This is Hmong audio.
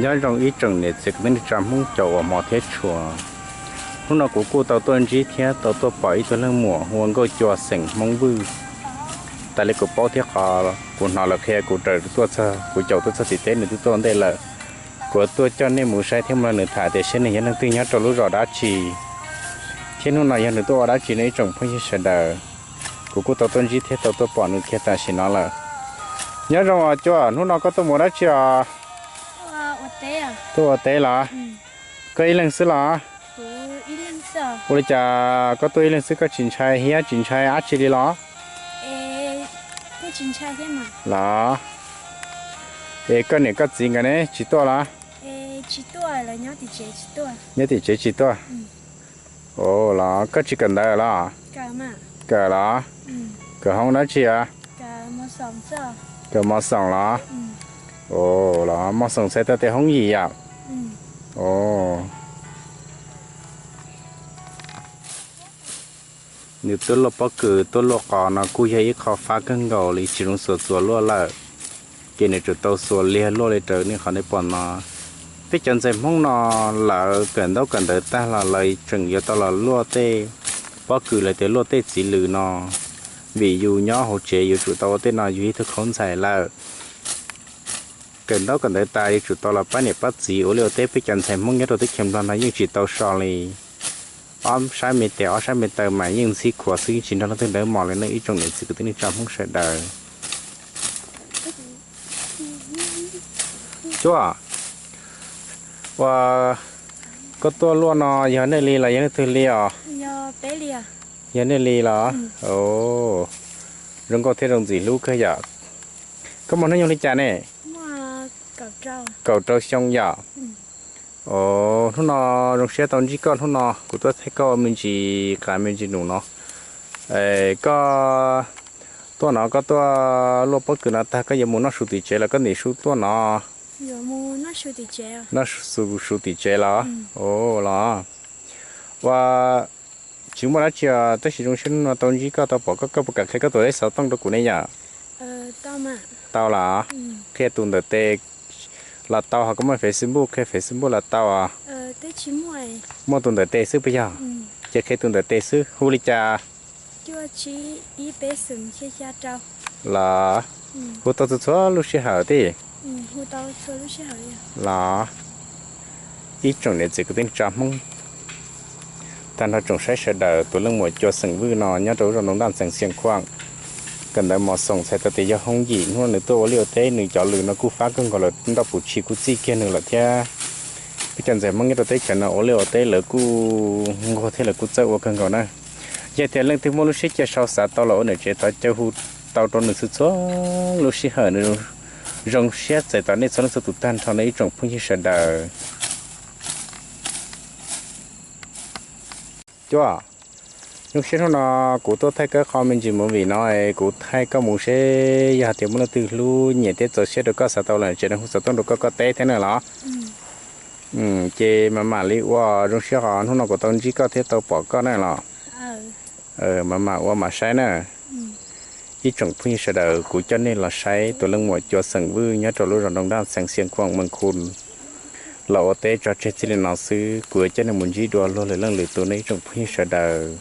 Nyob zoo ib tsoom niam txiv kwv tij neej tsa Hmoob cov uas hmov thiab tshua. Hnub no kuv kuj tau tuaj ntsib thiab tau tuaj pom ib tug leej muam hu ua Nkauj Cua xeem Hmoob Vwj. Tas li kuv paub thiab qhov kuv hnov lawv qhia kuv raws tuaj txog, kuv caum tuaj txog tim teb nws twb tuaj ua ntej lawm. Kuv tuaj coj nej mus saib thiab mus nrog nws tham tias saib nws yog leej twg nyob rau lub zos dab tsi, thiab hnub no yog nws tuaj ua dab tsi no ib tsoom phooj ywg sawv daws. Kuv kuj tau tuaj ntsib thiab tau tuaj pom nws kiag tam sim no lawm. Nyob zoo os Cua, hnub no koj tuaj mus ua dab tsi os? Tuaj ua teb los? Koj ib leeg xwb los? Ua li cas koj tuaj ib leeg xwb koj tsis ntshai hiab tsis ntshai dab tsi li los? Los, es koj niam koj txiv nkawd ne tsis tuaj los? Nyob tim tsev tsis tuaj. Los koj tsis kawm ntawv los? Kawm los? Kawm hoob dab tsi os? Kawm mos xoom los? Los mos xoom txhais tau tias hoob yim yom? Nws tuaj luaj pob kws tuaj luaj qos no kuj yog ib qho fab kawg nkaus li, tsis zoo xuas txuas luaj lawm. Ces nws tsum tau xuas liag luaj li raws nej qhov nej pom no. Peb cov ntxhais Hmoob no lawv kawm ntaub kawm ntawv tag los lawv tseem yuav tau los luaj tej pob kws los tias luaj tej txiv lws no, vim yus nyob hauv tsev yuav tsum tau ua tej no yus ib tug khaub ntxhais lawm. Kawm ntaub kawm ntawv tas yuav tsum tau los pab niam pab txiv ua liaj ua teb. Peb cov ntxhais Hmoob nyob rau teb chaws Nplog no yeej tsis tau so li. Ob sab me tes ob sab me taw mas yeej ntxhib khuav xwb, yeej tsis nrog leej twg dawb mos li ne ib tsoom niam txiv kwv tij neej tsa Hmoob sawv daws. Cua, ua, koj tuaj luaj no yog nej li los yog leej twg li os? Yog nej li los? Zoo nkauj thiab zoo ntxim hlub kawg yom. Koj muaj hnub nyoog li cas ne? Kaum rau xyoo yom. Hnub no zoo siab tau ntsib koj, hnub no kuv tuaj thaij koj ua me ntsis qav me ntsis num no. Koj tuaj no koj tuaj luaj pob kws no tag koj yuav mus noj su tim tsev los koj ntim su tuaj no? Noj su su tim tsev los? Los, ua, tsis muaj dab tsi os, tab sis zoo siab hnub no tau ntsib koj tau pom koj, koj puas kam qhia koj tus lej xov tooj rau kuv ne yom? Tau los? Qhia tus ntawm tes los tau, ho koj muaj Facebook qhia Facebook los tau os. Muaj tus ntawm tes xwb puas yog? Ces qhia tus ntawm tes xwb, hu li cas? Los, hu tau txhua txhua lub sij hawm thiab. Los, ib tsoom niam txiv kwv tij neej tsa Hmoob, tag nrho tsoom saib sawv daws, tus leej muam Cua xeem Vwj no nyob rau lub zos Ntoo Ntaj xeev Xiav Khuam, kawm ntawv mos xoom txhais tau tias yog hoob yim, hnub no nws tuaj ua liaj ua teb nws cov lws no kuj fab kawg nkaus lawm, nroj puv tshis kuj txij kiag nws lawm thiab. Peb cov ntxhais Hmoob nyob rau teb chaws no ua liaj ua teb lawv kuj nquag thiab lawv kuj txawj ua kawg nkaus na. Yog tias leej twg muaj lub siab cia sau xav tau los ua niam tsev thov caw hu tau rau nws txhua txhua lub sij hawm, nws zoo siab txais tos nej txhua leej txhua tus tag nrho no ib tsoom phooj ywg sawv daws. Cua, zoo siab hnub no kuv tuaj thaij koj qho me ntsis movie no, kuv thaij koj mus seb yog hais tias muaj leej twg hlub nyiam thiab txaus siab rau koj xav tau los tsev no hu xov tooj rau koj koj teb thiab na los. Ces mam mam li ua, zoo siab qhov hnub no kuv tau ntsib koj thiab tau pom koj na los. Mam mam ua mam saib na. Ib tsoom phooj ywg sawv daws, kuv coj nej los saib tus leej muam Cua xeem Vwj nyob rau lub zos Ntoo Ntaj xeev Xiav Khuam Mees Khun los ua teb tso tseg txij li no xwb, kuv yuav coj nej mus ntsib dua luag lwm leej lwm tus na ib tsoom phooj ywg sawv daws.